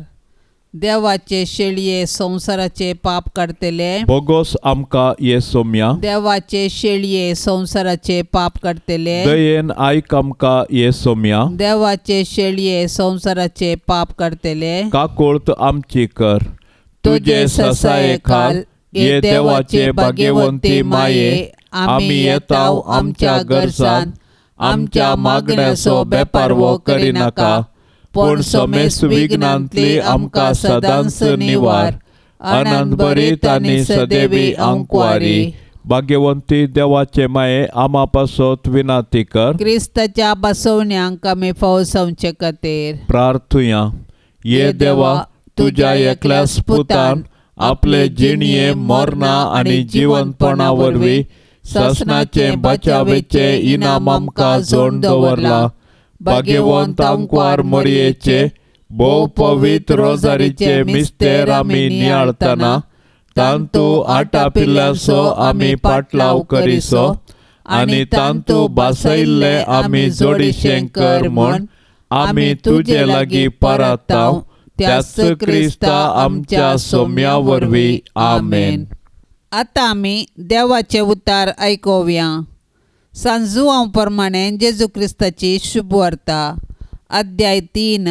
देवाचे शेळये संवसाराचे पाप काडटले बोगोस आमकां ये सोम्या। देवाचे शेळये संवसाराचे पाप काडटले दयेन आयक आमकां ये सोम्या। देवाचे शेळये संवसाराचे पाप काडटले काकोळत आमची कर। तुजे ससाये खाल ये देवाचे भाग्यवंती माये आमी येताव आमच्या गरजान आमच्या मागण्याचो बेपारवो करिनाका पूण समेस्त विघ्नांतली आमकां सदांच निवार। आनंद भरीत आनी सदैवी आंकवारी भाग्यवंती देवाचे माये आमा पासत विनंती कर। क्रिस्ताच्या बसवण्यांक आमी फावो जावचे खातीर प्रार्थुया। ये देवा तुज्या एकल्याच पुतान आपले जिणये मरणा आनी जिवंतपणा वरवीं सासणाचे बचावेचे इनाम आमकां जोड दवरला। भाग्यवंत आंकवार मोरयेचे भोव पवित्र रोजारीचे मिस्तेर आमी नियाळतना तांतू आटापिल्ल्याचो आमी पाटलाव करिसो आनी तांतू बासयल्ले आमी जोडीशें कर म्हूण आमी तुजे लागीं परताव त्याच क्रिस्ता आमच्या सोम्या वरवीं आमेन। आतां आमी देवाचे उतार आयकुया। सांजुआंव प्रमाणे जेजू क्रिस्ताची शुभवार्ता अध्याय 3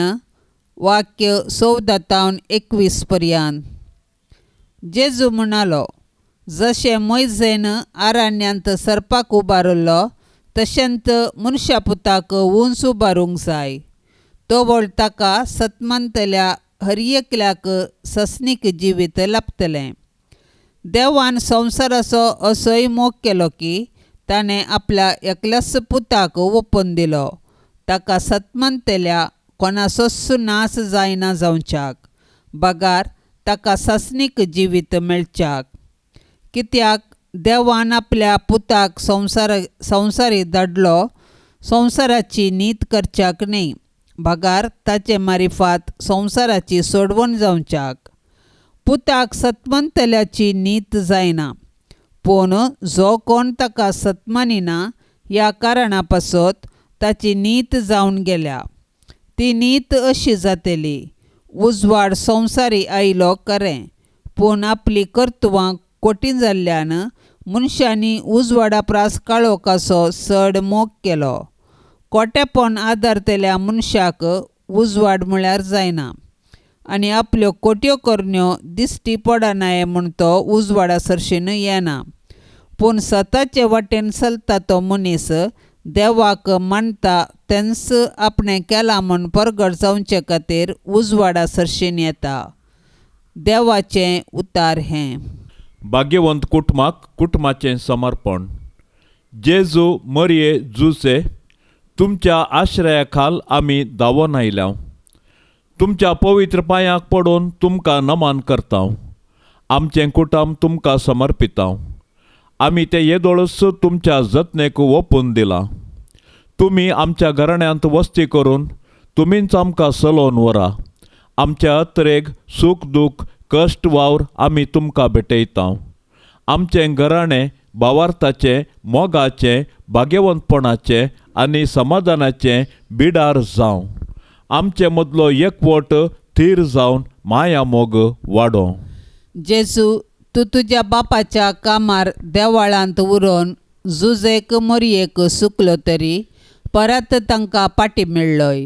वाक्य 14 तावन 21 पर्यंत। जेजू म्हणालो, जशें मोयजेन आरण्यांत सर्पाक उबारिल्लो तशेंच मनशा पुताक उंच उबारूंक जाय। तोवळ ताका सतमानतल्या हर एकल्याक ससनीक जिवीत लाभतलें। देवान संवसाराचो असोय मोग केलो की ताणें आपल्या एकल्याच पुताक ओपून दिलो, ताका सतमानतल्या कोणाचोच नाश जायना जावच्याक बगार ताका सासणीक जिवीत मेळच्याक। कित्याक देवान आपल्या पुताक संवसारी धाडलो संवसाराची नीत करच्याक न्ही, बगार ताचे मारिफात संवसाराची सोडवण जावच्याक। पुताक सतमानतल्याची नीत जायना, पूण जो कोण ताका सतमानिना ह्या कारणा पासत ताची नीत जावन गेल्या। ती नीत अशी जातली, उजवाड संवसारी आयलो खरें, पूण आपली कर्तुवां कठीण जाल्ल्यान मनशांनी उजवाडा प्रास काळोखाचो चड मोग केलो. कोटेपण आदारतल्या मनशाक उजवाड म्हळ्यार जायना आनी आपल्यो कोट्यो करण्यो दिश्टी पडनाय म्हूण तो उजवाडा सरशीन येना. पूण सताचे वाटेन चलता तो मनीस देवाक मानता तेंच आपणें केलां म्हूण परगट जावचे खातीर उजवाडा सरशीन येता. देवाचें उतार हें. भाग्यवंत कुटुंबाक कुटुंबाचें समर्पण. जेजू मरये जुसे, तुमच्या आश्रया खाल आमी धांवोन आयल्या. तुमच्या पवित्र पांयांक पडून तुमकां नमन करता. आमचें कुटुंब तुमकां समर्पिता. आमी तें येदोळच तुमच्या जतनेक ओपून दिलां. तुमी आमच्या घराण्यांत वस्ती करून तुमीच आमकां चलोवन व्हरा. आमच्या अत्रेग सूख दूख कश्ट वावर आमी तुमकां भेटयता. आमचें घराणें भावार्थाचें, मोगाचें, भाग्यवंतपणाचें आनी समाधानाचें बिडार जावं. आमचे मदलो एकवट थीर जावन माया मोग वाडोवं. जेजू, तूं तुज्या बापाच्या कामार देवाळांत उरोवन जुजेक मोरयेक सुकलो तरी परत तांकां पाटी मेळ्ळोय.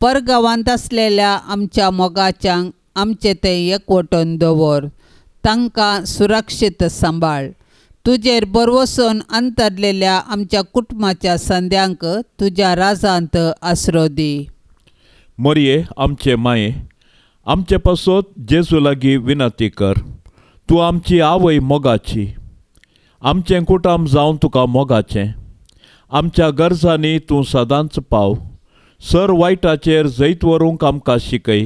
परगांवांत आसलेल्या आमच्या मोगाच्यांक आमचें तें एकवटून दवर. तांकां सुरक्षीत सांबाळ. तुजेर बरवसून अंतरलेल्या आमच्या कुटुंबाच्या संद्यांक तुज्या राजांत आसरो दी. मरये आमचे माये, आमचे पासत जेजू लागीं विनंती कर. तूं आमची आवय मोगाची. आमचें कुटुंब जावन तुका मोगाचें. आमच्या गरजांनी तूं सदांच पाव. सर वायटाचेर जैत व्हरूंक आमकां शिकय.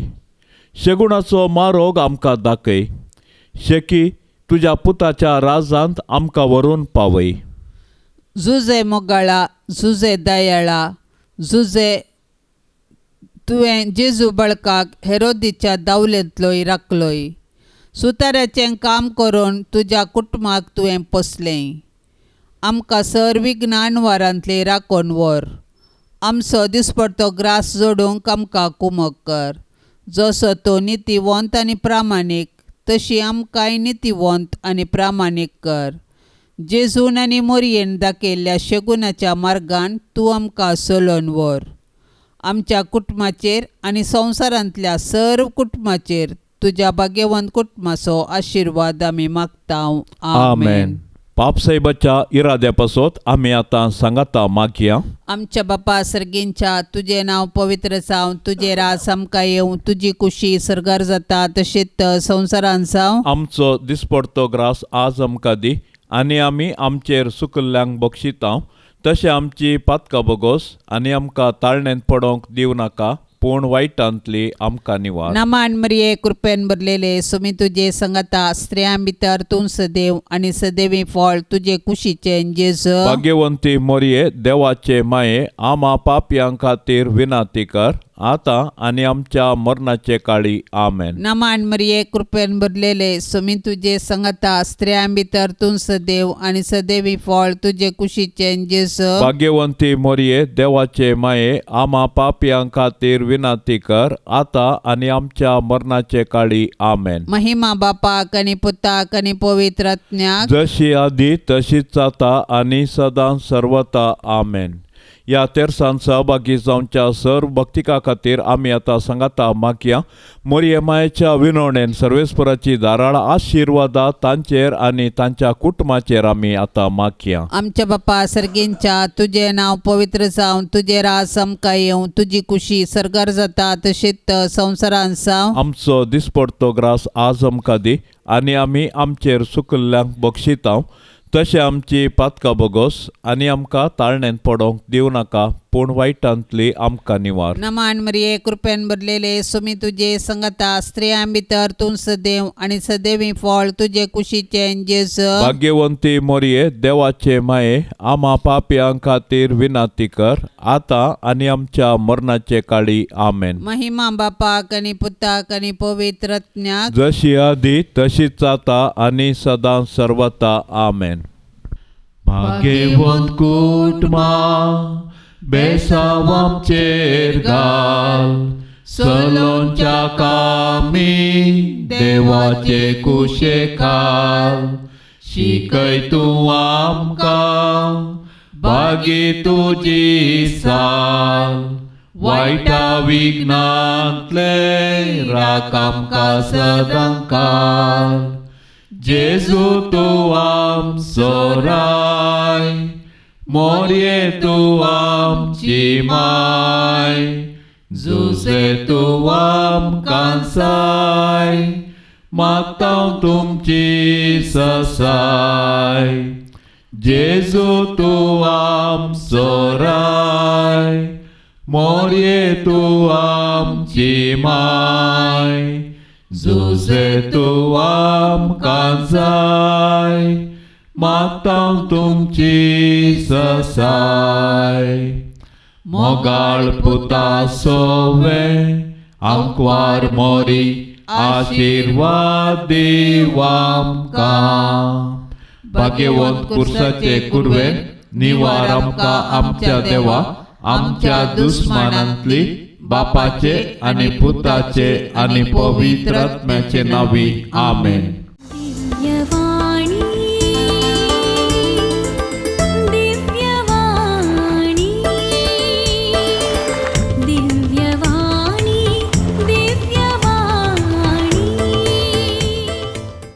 शेगुणाचो मारोग आमकां दाखय. शेकी तुज्या पुताच्या राजांत आमकां व्हरून पावय. जुजे मोगाळा, जुजे दयाळा, जुजे तुवें जेजू बळकाक हेरोदीच्या दावलेंतलोय राखलोय. सुताराचें काम करून तुज्या कुटुंबाक तुवें पोसलें. आमकां सर विज्ञान वारांतली राखून व्हर. आमचो दिसपडतो ग्रास जोडूंक आमकां कुमक कर. जसो तो नितीवंत आनी प्रामाणीक तशी आमकांय नितीवंत आनी प्रामाणीक कर. जेजून आनी मोरयेन दाखयल्ल्या शेगुणाच्या मार्गान तूं आमकां चलोवन व्हर. आमच्या कुटुंबाचेर आनी संवसारांतल्या सर्व कुटुंबाचेर तुज्या भाग्यवंत कुटुंबाचो आशिर्वाद आमी मागता. आमेन. पापसाहेबाच्या इराद्या पासत आमी आतां सांगाता मागया. आमच्या बापा सर्गींच्या, तुजें नांव पवित्र जावं, तुजें राज आमकां येवं, तुजी कुशी सर्गार जाता तशीच संवसारान जावं. आमचो दिसपडतो ग्रास आज आमकां दी आनी आमी आमचेर सुकल्ल्यांक बक्षिता तशें आमची पातकां बोगोस आनी आमकां ताळणेंत पडोवंक दिवं नाका, पूण वायटांतली आमकां निवार. नमान मरिये, कृपेन भरलेले, सुमी तुजे संगता, स्त्रियां भितर तूं सदैव आनी सदैवी फळ तुजे कुशीचें जेजू. भाग्यवंती मोरये, देवाचे माये, आमा पापयां खातीर विनंती कर आतां आनी आमच्या मरणाचे काळी. आमेन. नमान मरिये, कृपेन भरलेले, सुमी तुजे संगता, स्त्रियां भितर तूं सदैव आनी सदैवी फळ तुजे कुशीचें जेजू. भाग्यवंती मोरये, देवाचे माये, आमा पापयां खातीर विनंती कर आतां आनी आमच्या मरणाचे काळी. आमेन. महिमा बापाक आनी पुताक आनी पवित्र आत्म्याक, जशी आदी तशीच जाता आनी सदां सर्वता. आमेन. ह्या तेरसान सहभागी जावच्या सर्व भक्तिका खातीर आमी आतां सांगाता मागया. मोरये मायेच्या विनवणेन सर्वेस्पराची धाराळ आशिर्वादा तांचेर आनी तांच्या कुटुंबाचेर आमी आतां मागया. आमच्या बापा सर्गींच्या, तुजें नांव पवित्र जावं, तुजें राज आमकां येवं, तुजी कुशी सर्गार जाता तशीच संवसारान जावं. आमचो दिसपडतो ग्रास आज आमकां दी आनी आमी आमचेर सुकल्ल्यांक बक्षिता तशें आमची पातकां बोगोस आनी आमकां ताळणेंत पडोवंक दिवं नाका, पूण वायटांतली आमकां निवार. नमान मरिये, कृपेन भरलेले, सुमी तुजे संगता, स्त्रियां भितर तूं सदैव आनी सदैवी फळ तुजे कुशीचें जेजू. भाग्यवंती मोरये, देवाचे माये, आमा पापयां खातीर विनंती कर आतां आनी आमच्या मरणाचे काळी. आमेन. महिमा बापाक आनी पुताक आनी पवित्र आत्म्याक, जशी आदी तशीच जाता आनी सदां सर्वता. आमेन. भाग्यवंत कुटुंबा बेसांव आमचेर घाल, सलोंच्या कामी देवाचे कुशे खाल, शिकय तूं आमकां भागी तुजी साल वायटा विघ्नांतले राख आमकां सदांकाल जेजू तूं आमचो राय मोरये तूं आमची माय जुजे तूं आमकां साय मागता तुमची ससाय जेजू तूं आमचो राय मोरये तूं आमची माय जुजे तूं आमकां जाय मागता तुमची ससाय मोगाळ पुता सोवे आंकवार मोरी आशिर्वाद दीव आमकां भाग्यवंत कुर्साचे कुरवे निवार आमकां आमच्या देवा आमच्या दुस्मानांतली बापाचे आनी पुताचे आनी पवित्र आत्म्याचे नांवी आमेन.